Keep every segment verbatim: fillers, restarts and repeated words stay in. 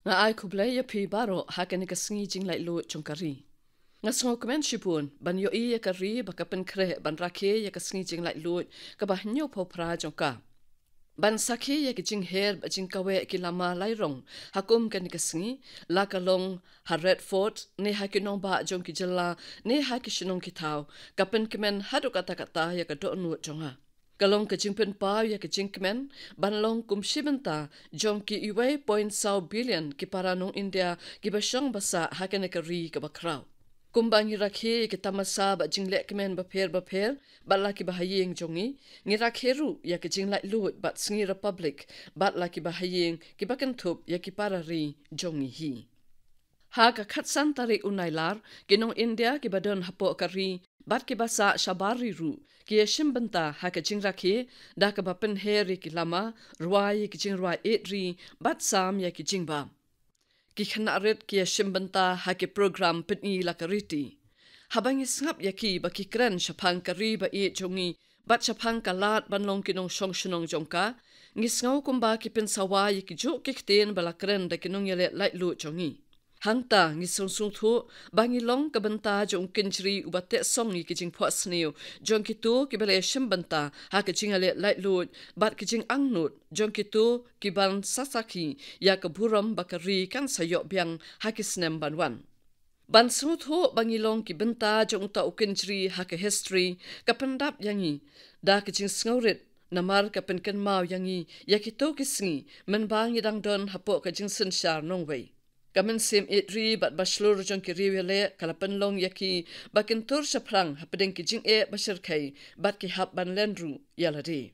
Nga ai khublei ïa phi baroh ha kane ka sngi jinglaitluid jong ka ri. Nga sngewkmen shibun ban ïohi ïa ka ri ba ka pynkhreh ban rakhe ïa ka sngi jinglaitluid kaba hynñiewphew phra jong ka. Ban sakhi ïa ki jingher bad jingkaweh ki lama lai rong ha kum kane ka sngi, la ka long ha Red Fort, ne ha ki nongbah jong ki jylla, ne ha ki shnong ki thaw, ka pynkmen haduh katta katta ïa ka dohnud jong nga. Ka long ka jingpynpaw ïa ka jingkmen ban long kum shi bynta jong ki uwei point saw billion ki para nong India kiba shong ba sah ha kane ka ri kaba khraw. Kumba ngi rakhe ïa ki tamasa bad jinglehkmen bapher bapher bad la kiba ha ïing jong ngi, ngi rakhe ruh ïa ka jinglaitluid bad sngi Republic bad la kiba ha ïing kiba kynthup ïa ki para ri jong ngi hi. Ha ka khatsan tarik u Nailar, ki nong India kiba don hapoh ka ri bad kiba sah shabar ri ruh ki ïashim bynta ha ka jingrakhe da kaba pynher ïa ki lama, rwai ïa ki jingrwai ïeit ri bad sam ïa ki jingbam. Ki khynnah rit ki ïashim bynta ha ki program pyni la ka riti. Haba ngi sngap ïa ki ba ki kren shaphang ka ri ba ïeit jong ngi bad shaphang ka lad ban long ki nongshong shnong jong ka, ngi sngew kumba ki pynsawa ïa ki juh ki ktien ba la kren da ki nongïaleh laitluid jong ngi. Hangta ngi sngewthuh ba ngi long ka bynta jong u kynjri uba teh song ïa ki jingphohsniew jong kito kiba la ïashim bynta ha ka jingïaleh laitluid bad ki jingangnud jong kito kiban sa sakhi ïa ka burom ba ka ri kan sa ïoh biang ha ki snem ban wan. Ban sngewthuh ba ngi long ki bynta jong uta u kynjri ha ka history ka pyndap ïa ngi da ka jingsngewrit, namar ka pynkynmaw ïa ngi ïa kito ki sngi mynba ngi dang don hapoh ka jingsynshar nongwei. Ka mynsiem ïeit ri bad ba shlur jong ki riewïaleh ka la pynlong ïa ki ba kin tur shaphrang hapdeng ki jingeh ba shyrkhei bad ki hap ban len ruh ïa lade.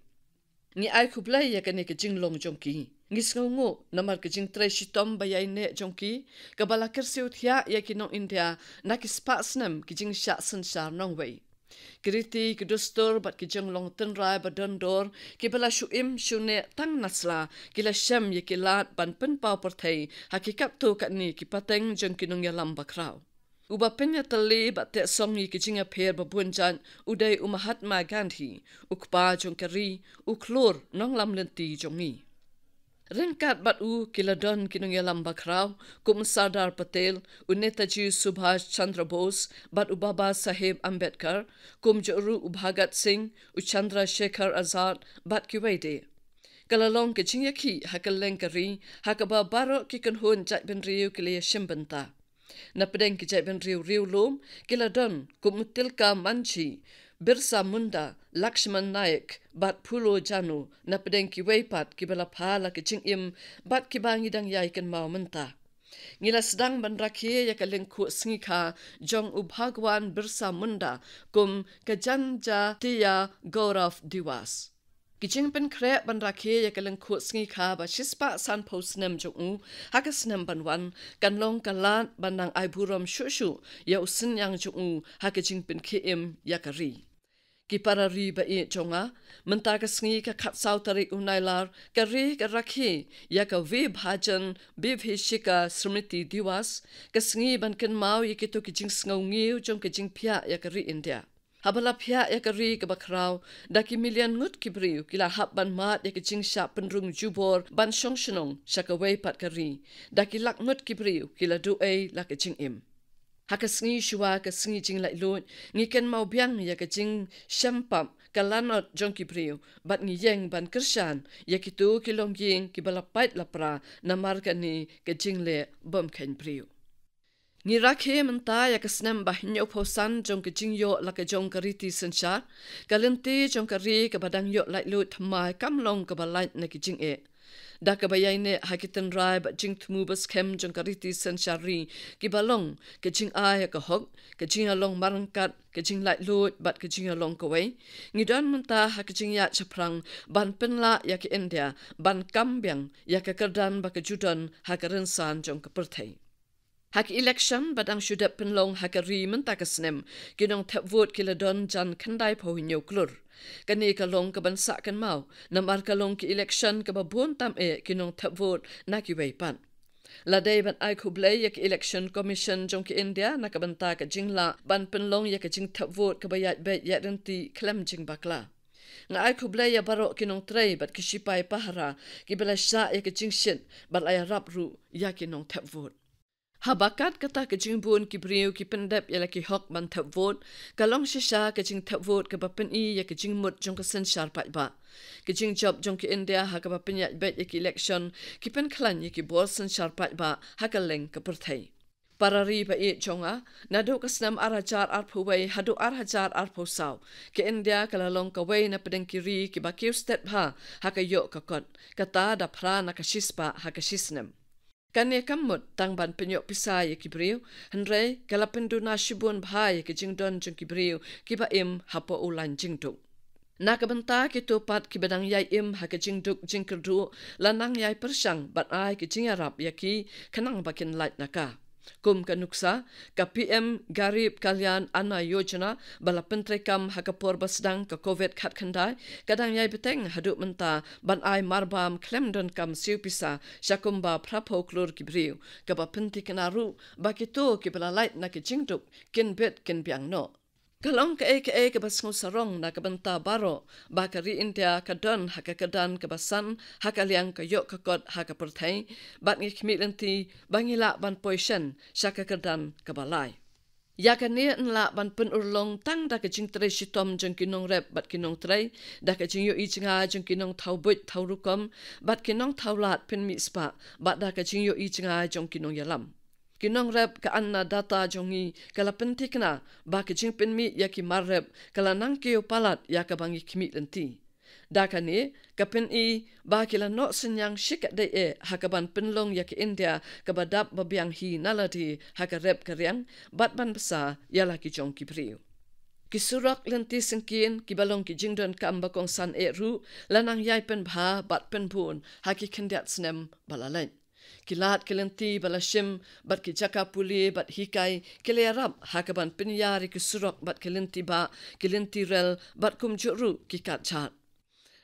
Ngi ai khublei ïa kane ka jinglong jong ki. Ngi sngewnguh namar ka jingtrei shitom ba ïaineh jong ki, kaba la kyrsiew thiah ïa ki nong India na ki spah snem ki jingshah synshar nongwei. Ki riti, ki dustur bad ki jinglong tynrai ba don dor kiba la shu im shu neh tang na sla ki la shem ïa ki lad ban pynpaw pyrthei ha ki katto katne ki pateng jong ki nongïalam bakhraw. Uba pynïatylli bad teh song ïa ki jingïapher ba bun jait u dei u Mahatma Gandhi, u kpa jong ka ri, u khlur nonglam lynti jong ngi. Ryngkat bad u ki la don ki nongïalam bakhraw kum u Sardar Patel, u Netaji Subhash Chandra Bose bad u Baba Saheb Ambedkar, kumjuh ruh u Bhagat Singh, u Chandra Shekhar Azad bad kiwei de. Ka la long ka jingïakhih ha kylleng ka ri ha kaba baroh ki kynhun jaitbynriew ki la ïashim bynta. Na pdeng ki jaitbynriew riewlum ki la don kum u Tilka Manjhi, Birsa Munda, Lakshman Naik bad Phulo Jano, na pdeng kiwei pat kiba la pha la ka jingim bad kiba ngi dang ïai kynmaw mynta. Ngi la sdang ban rakhe ïa ka lyngkhuh sngi kha jong u Bhagwan Birsa Munda kum ka Janjatiya Gaurav Diwas. Ki jingpynkhreh ban rakhe ïa ka lyngkhuh sngi kha ba shispah sanphew snem jong u ha ka snem ban wan kan long ka lad ban nang ai burom shuh shuh ïa u synñiang jong u ha ka jingpynkhie im ïa ka ri. Ki para ri ba ïeit jong nga, mynta ka sngi ka khatsaw tarik u Nailar, ka ri ka rakhe ïa ka Vibhajan Vibhishika Smriti Diwas, ka sngi ban kynmaw ïa kito ki jingsngew ngiew jong ka jingphiah ïa ka ri India. Haba la phiah ïa ka ri kaba khraw, da ki million ngut ki briew ki la hap ban mad ïa ka jingshah pynrung jubor ban shong shnong sha kawei pat ka ri, da ki lak ngut ki briew ki la duh ei la ka jingim. Ha ka sngi shuwa ka sngi jinglaitluid, ngi kynmaw biang ïa ka jingshem pap, ka lanot jong ki briew, bad ngi ïeng ban kyrshan ïa kito ki longïing kiba la pait la pra namar kane ka jingleh bym kheiñ briew. Ngi rakhe mynta ïa ka snem ba hynñiewphew san jong ka jingïoh la ka jong ka riti synshar, ka lynti jong ka ri kaba dang ïoh laitluid thymmai kam long kaba lait na ki jingeh. Da kaba ïaineh ha ki tynrai bad jingthmu ba skhem jong ka riti synshar ri kiba long ka jingai ha ka hok, ka jingïalong marryngkat, ka jinglaitluid bad ka jingïalong kawei, ngi don mynta ha ka jingïaid shaphrang ban pynlah ïa ka India ban kam biang ïa ka kyrdan ba ka ju don ha ka rynsan jong ka pyrthei. Ha ki election ba dang shu dep pynlong ha ka ri mynta ka snem, ki nongthep vote ki la don jan khyndai phew hynñiew klur. Kane ka long kaban sah kynmaw namar ka long ka election kaba bun tam eh ki nongthep vote na kiwei pat. La dei ban ai khublei ïa ka Election Commission jong ka India na ka bynta ka jinglah ban pynlong ïa ka jingthep vote kaba ïaid beit ïaid ryntih khlem jingbakla. Nga ai khublei ïa baroh ki nongtrei bad ki shipai pahara kiba la shah ïa ka jingshit bad la ïarap ruh ïa ki nongthep vote. Haba kat kata ka jingbun ki briew ki pyndep ïa la ki hok ban thep vote, ka long shisha ka jingthep vote kaba pyni ïa ka jingmut jong ka synshar paidbah. Ka jingjop jong ka India ha kaba pynïaid beit ïa ki election ki pynkhlaiñ ïa ki bor synshar paidbah ha kylleng ka pyrthei. Para ri ba ïeit jong nga, naduh ka snem ar hajar arphew wei haduh ar hajar arphew saw, ka India ka la long kawei na pdeng ki ri kiba kiew stet bha ha ka ïoh ka kot, kata da phra na ka shispah ha ka shisnem. Kane kam mut tang ban pynïoh pisa ïa ki briew, hynrei ka la pynduna shibun bha ïa ka jingdon jong ki briew kiba im hapoh u lain jingduk. Na ka bynta kito pat kiba dang ïai im ha ka jingduk jingkyrduh, la nang ïai pyrshang ban ai ka jingïarap ïa ki khnang ba kin lait na ka. Kum ka nuksa, ka P M Garib Kalyan Anna Yojana ba la pyntreikam ha ka por ba sdang ka covid khatkhyndai, ka dang ïai bteng haduh mynta ban ai marbam khlem donkam siew pisa sha kumba phraphew klur ki briew, kaba pynthikna ruh ba kito kiba la lait na ka jingduk kin bit kin biang noh. Ka long kaei kaei kaba sngewsarong na ka bynta baroh ba ka ri India ka don ha ka kyrdan kaba san ha ka liang ka ïoh ka kot ha ka pyrthei, bad ngi khmih lynti ba ngi lah ban poi shen sha ka kyrdan kaba lai. Ïa kane yn lah ban pynurlong tang da ka jingtrei shitom jong ki nongrep bad ki nongtrei, da ka jingïohi jngai jong ki nongthaw buit thaw rukom bad ki nongthaw lad pynmih spah, bad da ka jingïohi jngai jong ki nongïalam. Ki nongrep, ka Annadata jong ngi ka la pynthikna ba ka jingpynmih ïa ki mar rep ka la nang kiew palat ïa kaba ngi khmih lynti. Da kane ka pyni ba ki la noh synñiang shikatdei eh ha kaban pynlong ïa ka India kaba dap ba biang hi na lade ha ka rep ka riang bad ban bsa ïa la ki jong ki briew. Ki surok lynti syngkien kiba long ki jingdonkam ba kongsan eh ruh la nang ïai pynbha bad pynbun ha ki khyndiat snem ba la leit. Ki lad ki lynti ba la shim bad ki jaka pule bad hikai ki la ïarap ha kaban pynïar ïa ki surok bad ki lynti bah, ki lynti rel bad kumjuh ruh ki katjhat.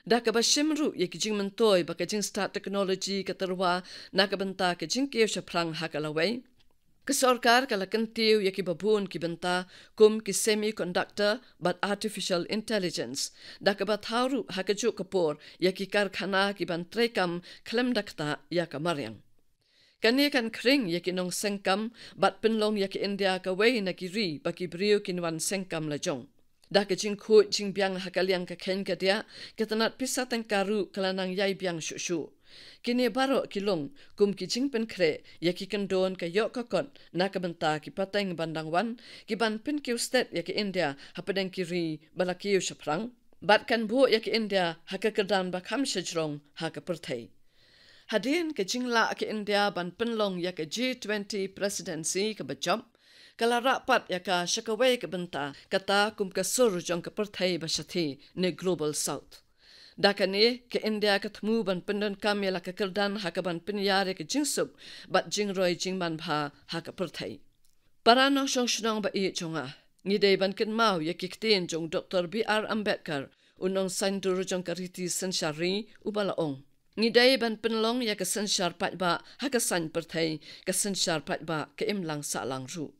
Da kaba shim ruh ïa ki jingmyntoi ba ka jingstad teknoloji ka tyrwa na ka bynta ka jingkiew shaphrang ha ka lawei, ka sorkar ka la kyntiew ïa kiba bun ki bynta kum ki semiconductor bad artificial intelligence, da kaba thaw ruh ha kajuh ka por ïa ki karkhana kiban treikam khlem da ktah ïa ka mariang. Kane kan khring ïa ki nongsengkam bad pynlong ïa ka India kawei na ki ri ba ki briew kin wan sengkam lajong. Da ka jingkhuid jingbiang ha ka liang ka kheiñ ka diah, ka tnat pisa tyngka ruh ka la nang ïai biang shuh shuh. Kine baroh ki long kum ki jingpynkhreh ïa ki kyndon ka ïoh ka kot na ka bynta ki pateng ban dang wan, kiban pynkiew stet ïa ka India hapdeng ki ri ba la kiew shaphrang, bad kan buh ïa ka India ha ka kyrdan ba kham shajrong ha ka pyrthei. Hadien ka jinglah ka India ban pynlong ïa ka G twenty presidency kaba jop, ka la rah pat ïa ka sha kawei ka bynta, kata kum ka sur jong ka pyrthei ba shathie ne Global South. Da kane ka India ka thmu ban pyndonkam ïa la ka kyrdan ha kaban pynïar ïa ka jingsuk bad jingroi jingmanbha ha ka pyrthei. Para nongshong shnong ba ïeit jong nga, ngi dei ban kynmaw ïa ki ktien jong Doktor B R Ambedkar, u nongsaiñdur jong ka riti synshar ri, uba la ong: Ngi dei ban pynlong ïa ka synshar paidbah ha ka saiñ pyrthei, ka synshar paidbah ka imlang sahlang ruh.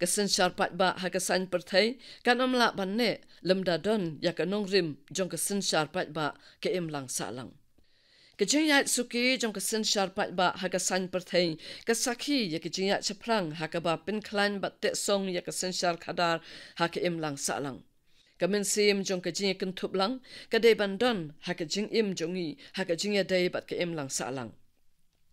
Ka synshar paidbah ha ka saiñ pyrthei kan ym lah ban neh lymda don ïa ka nongrim jong ka synshar paidbah ka imlang sahlang. Ka jingïaid suki jong ka synshar paidbah ha ka saiñ pyrthei ka sakhi ïa ka jingïaid shaphrang ha kaba pynkhlaiñ bad tehsong ïa ka synshar khadar ha ka imlang sahlang. Ka mynsiem jong ka jingïakynthup lang ka dei ban don ha ka jingim jong ngi ha ka jingïadei bad ka imlang sahlang.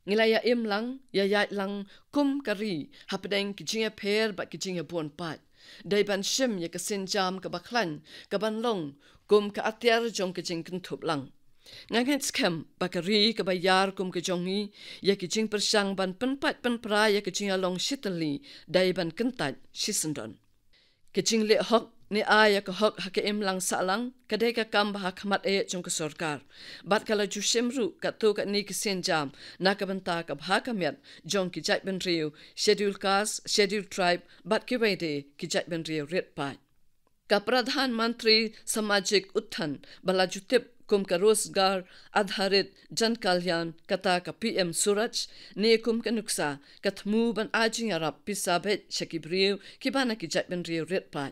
Ngi la ïa im lang, ïa ïaid lang kum ka ri hapdeng ki jingïapher bad ki jingïabun paid. Dei ban shim ïa ka sienjam kaba khlaiñ kaban long kum ka atiar jong ka jingkynthup lang. Nga ngeit skhem ba ka ri kaba ïar kum ka jong ngi, ïa ki jingpyrshang ban pynpait pynpra ïa ka jingïalong shitylli, dei ban kyntait shisyndon. Ka jingleh hok ne ai ïa ka hok ha ka imlang sahlang ka dei ka kam ba ha khmat eh jong ka sorkar, bad ka la ju shim ruh katto katne ki sienjam na ka bynta ka bha ka miat jong ki jaitbynriew, Scheduled Caste, Scheduled Tribe bad kiwei de ki jaitbynriew rit paid. Ka Pradhan Mantri Samajik Utthan, ba la ju tip kum ka Rozgar Adharit Jan Kalyan, kata ka P M Suraj, ne kum ka nuksa, ka thmu ban ai jingïarap pisa beit sha ki briew kiba na ki jaitbynriew rit paid.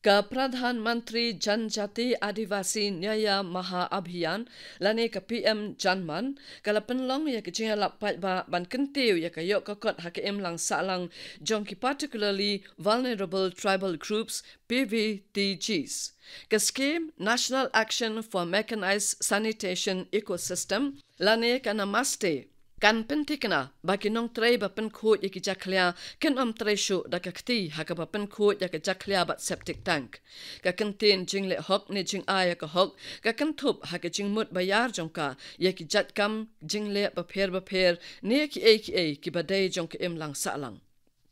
Ka Pradhan Mantri Janjati Adivasi Nyaya Maha Abhiyan, lane ka P M Janman, ka la pynlong ïa ka jingïalap paidbah ban kyntiew ïa ka ïoh ka kot ha ka imlang sahlang jong ki particularly vulnerable tribal groups, P V T Gs. Ka scheme National Action for Mechanized Sanitation Ecosystem, lane ka Namaste, kan pynthikna ba ki nongtrei ba pynkhuid ïa ki jakhlia kin ym trei shuh da ka kti ha kaba pynkhuid ïa ka jakhlia bad septic tank. Ka kyntien jingleh hok ne jingai ïa ka hok ka kynthup ha ka jingmut ba ïar jong ka ïa ki jait kam jingleh bapher bapher ne kiei kiei kiba dei jong ka imlang sahlang.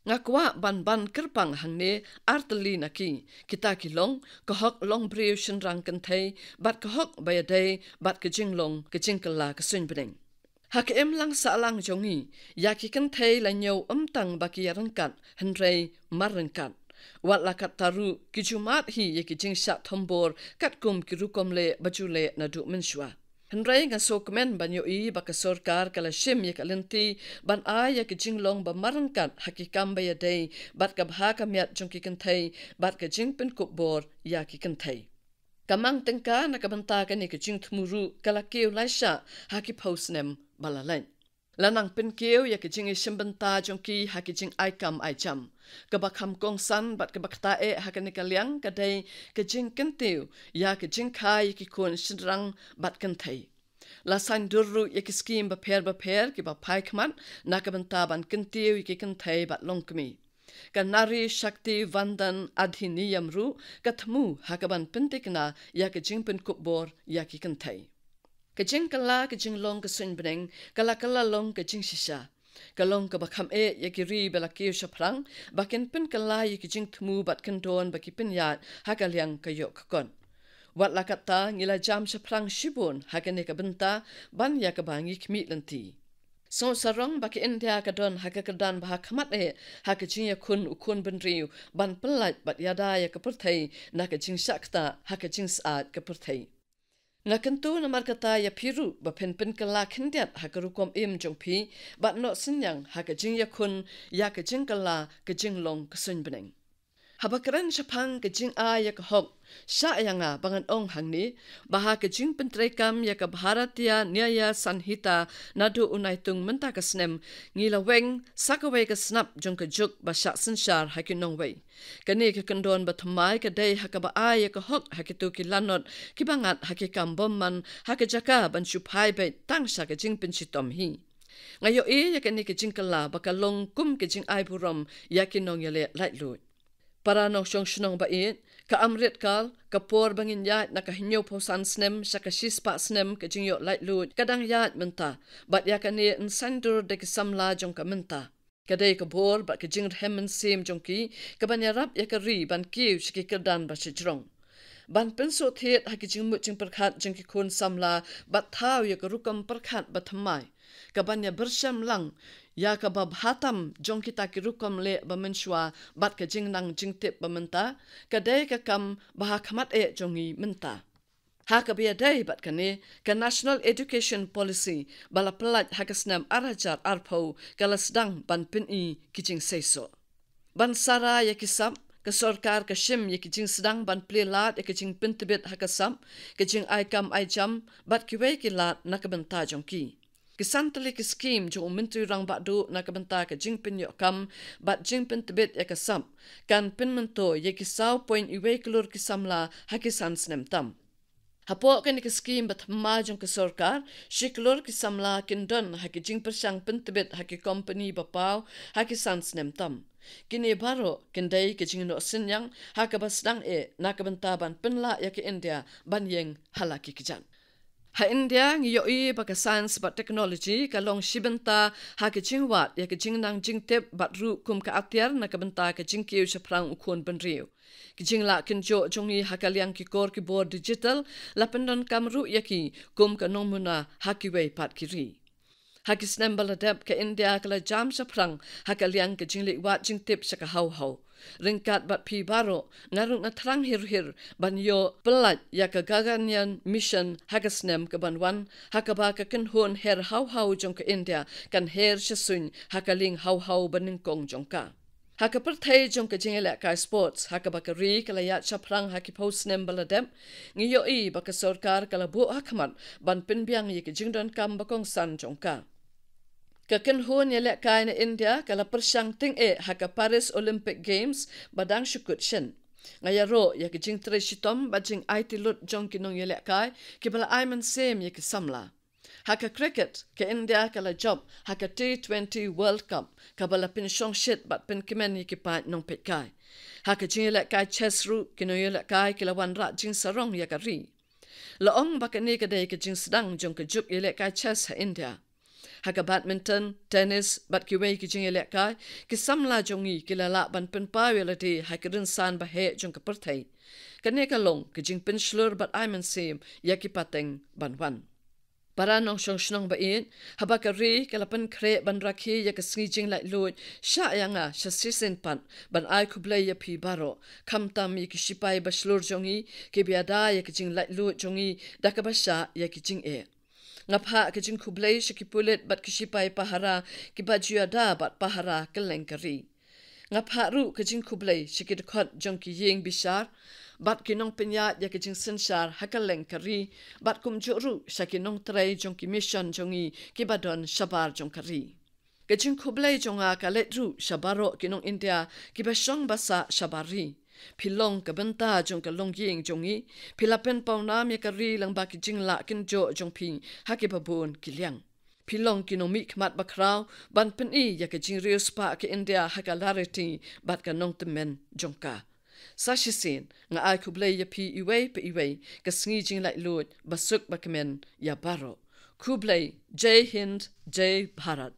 Nga kwah ban ban kyrpang hangne ar tylli na ki, kita ki long ka hok longbriew shynrang kynthei, bad ka hok ba ïadei bad ka jinglong ka jingkylla ka suiñbneng. Ha ka imlang sahlang jong ngi, ïa ki kynthei la ñiew ym tang ba ki ïaryngkat, hynrei mar ryngkat. Wat la katta ruh, ki ju mad hi ïa ki jingshah thombor katkum ki rukom leh ba ju leh naduh mynshuwa. Hynrei nga sngewkmen ban ïohi ba ka sorkar ka la shim ïa ka lynti ban ai ïa ka jinglong ba mar ryngkat ha ki kam ba ïadei bad ka bha ka miat jong ki kynthei bad ka jingpynkup bor ïa ki kynthei. Ka mang tyngka na ka bynta kane ka jingthmu ruh ka la kiew laishah ha ki phew snem ba la leit. La nang pynkiew ïa ka jingïashim bynta jong ki ha ki jingai kam ai jam. Kaba kham kongsan bad kaba ktah eh ha kane ka liang ka dei ka jingkyntiew ïa ka jingkha ïa ki khun shynrang bad kynthei. La saiñdur ruh ïa ki skhim bapher bapher kiba phai khmat na ka bynta ban kyntiew ïa ki kynthei bad longkmie. Ka Nari Shakti Vandan Adhiniyam ruh ka thmu ha kaban pynthikna ïa ka jingpynkup bor ïa ki kynthei. Ka jingkylla ka jinglong ka suiñbneng ka la kylla long ka jingshisha. Ka long kaba kham eh ïa ki ri ba la kiew shaphrang ba kin pynkylla ïa ki jingthmu bad kyndon ba ki pynïaid ha ka liang ka ïoh ka kot. Wat la katta, ngi la jam shaphrang shibun ha kane ka bynta ban ïa kaba ngi khmih lynti. Sngewsarong ba ka India ka don ha ka kyrdan ba ha khmat eh ha ka jingïakhun u khun bynriew ban pyllait bad ïada ïa ka pyrthei na ka jingshah ktah ha ka jingsyaid ka pyrthei. Nga kyntu namarkata ïa phi ruh ba phin pynkylla khyndiat ha ka rukom im jong phi bad noh synñiang ha ka jingïakhun ïa ka jingkylla ka jinglong ka suiñbneng. Haba kren shaphang ka jingai ïa ka hok, shah ïa nga ba ngan ong hangne ba ha ka jingpyntreikam ïa ka Bharatiya Nyaya Sanhita naduh u Naitung mynta ka snem, ngi la weng sa kawei ka snap jong ka juk ba shah synshar ha ki nongwei. Kane ka kyndon ba thymmai ka dei ha kaba ai ïa ka hok ha kito ki lanot kiba ngat ha ki kam bymman ha ka jaka ban shu phai beit tang sha ka jingpynshitom hi. Nga ïohi ïa kane ka jingkylla ba ka long kum ka jingai burom ïa ki nongïaleh laitluid. Para nongshong shnong ba ïeit, ka Amrit Kal, ka por ba ngin ïaid na ka hynñiewphew san snem sha ka shispah snem ka jingïoh laitluid ka dang ïaid mynta, bad ïa kane yn saiñdur da ki samla jong ka mynta. Ka dei ka bor bad ka jingrhem mynsiem jong ki kaban ïarap ïa ka ri ban kiew sha ki kyrdan ba shajrong. Ban pynsuk thied ha ki jingmut jingpyrkhat jong ki khun samla bad thaw ïa ka rukom pyrkhat ba thymmai kaban ïa byrsham lang ïa kaba bha tam jong kita ki rukom leh ba mynshuwa bad ka jingnang jingtip ba mynta, ka dei ka kam ba ha khmat eh jong ngi mynta. Ha kaba ïadei bad kane, ka National Education Policy ba la pyllait ha ka snem ar hajar arphew ka la sdang ban pyni ki jingseisoh. Ban sara ïa ki sap, ka sorkar ka shim ïa ki jingsdang ban plie lad ïa ka jingpyntbit ha ka sap, ka jingai kam ai jam bad kiwei ki lad na ka bynta jong ki. Ki san tylli ki skhim jong u Myntri Rangbah Duh na ka bynta ka jingpynïoh kam bad jingpyntbit ïa ka sap kan pynmyntoi ïa ki saw point wei klur ki samla ha ki san snem tam. Hapoh kane ka skhim ba thymmai jong ka sorkar, shi klur ki samla kin don ha ki jingpyrshang pyntbit ha ki kompani ba paw ha ki san snem tam. Kine baroh kin dei ka jingnoh synñiang ha kaba sdang eh na ka bynta ban pynlah ïa ka India ban ïeng ha la ki kjat. Ha India ngi ïohi ba ka science bad technology ka long shi bynta ha ka jingwad ïa ka jingnang jingtip bad ruh kum ka atiar na ka bynta ka jingkiew shaphrang u khun bynriew. Ki jinglah kynjoh jong ngi ha ka liang ki kor ki bor digital la pyndonkam ruh ïa ki kum ka nongmuna ha kiwei pat ki ri. Ha ki snem ba la dep ka India ka la jam shaphrang ha ka liang ka jingleit wad jingtip sha ka haw haw. Ryngkat bad phi baroh, nga ruh nga thrang hir hir ban ïoh pyllait ïa ka Gaganyaan Mission ha ka snem ka ban wan, ha kaba ka kynhun her haw haw jong ka India kan her sha suiñ ha ka lieng haw haw ba nyngkong jong ka. Ha ka pyrthei jong ka jingïalehkai sports, ha kaba ka ri ka la ïaid shaphrang ha ki phew snem ba la dep, ngi ïohi ba ka sorkar ka la buh ha khmat ban pynbiang ïa ki jingdonkam ba kongsan jong ka. Ka kynhun ïalehkai na India ka la pyrshang tyngeh ha ka Paris Olympic Games ba dang shu kut shen. Nga ïaroh ïa ka jingtrei shitom bad jingaiti lut jong ki nongïalehkai kiba la ai mynsiem ïa ki samla. Ha ka cricket, ka India ka la jop ha ka T twenty World Cup, kaba la pynshongshit bad pynkmen ïa ki paid nongpeitkai. Ha ka jingïalehkai chess ruh, ki nongïalehkai ki la wanrah jingsarong ïa ka ri. La ong ba kane ka dei ka jingsdang jong ka juk ïalehkai chess ha India. Ha ka badminton, tennis bad kiwei ki jingïalehkai, ki samla jong ngi ki la lah ban pynpaw ïa lade ha ki rynsan ba heh jong ka pyrthei. Kane ka long ka jingpynshlur bad ai mynsiem ïa ki pateng ban wan. Para nongshong shnong ba ïeit, haba ka ri ka la pynkhreh ban rakhe ïa ka sngi jinglaitluid, shah ïa nga sha shisien pat ban ai khublei ïa phi baroh, khamtam ïa ki shipai ba shlur jong ngi kiba ïada ïa ka jinglaitluid jong ngi da kaba shah ïa ki jingeh. Nga phah ka jingkhublei sha ki pulit bad ki shipai pahara kiba ju ïada bad pahara kylleng ka ri. Nga phah ruh ka jingkhublei sha ki dkhot jong ki ïing bishar bad ki nongpynïaid ïa ka jingsynshar ha kylleng ka ri, bad kumjuh ruh sha ki nongtrei jong ki mission jong ngi kiba don shabar jong ka ri. Ka jingkhublei jong nga ka leit ruh sha baroh ki nong India kiba shong ba sah shabar ri. Phi long ka bynta jong ka longïing jong ngi, phi la pynpaw nam ïa ka ri lyngba ki jinglah kynjoh jong phi ha kiba bun ki liang. Phi long ki nongmihkhmat bakhraw ban pyni ïa ka jingriewspah ka India ha ka lariti bad ka nongtymmen jong ka. Sa shisien, nga ai khublei ïa phi iwei pa iwei, ka sngi jinglaitluid ba suk ba kmen ïa baroh. Khublei, Jai Hind, Jai Bharat.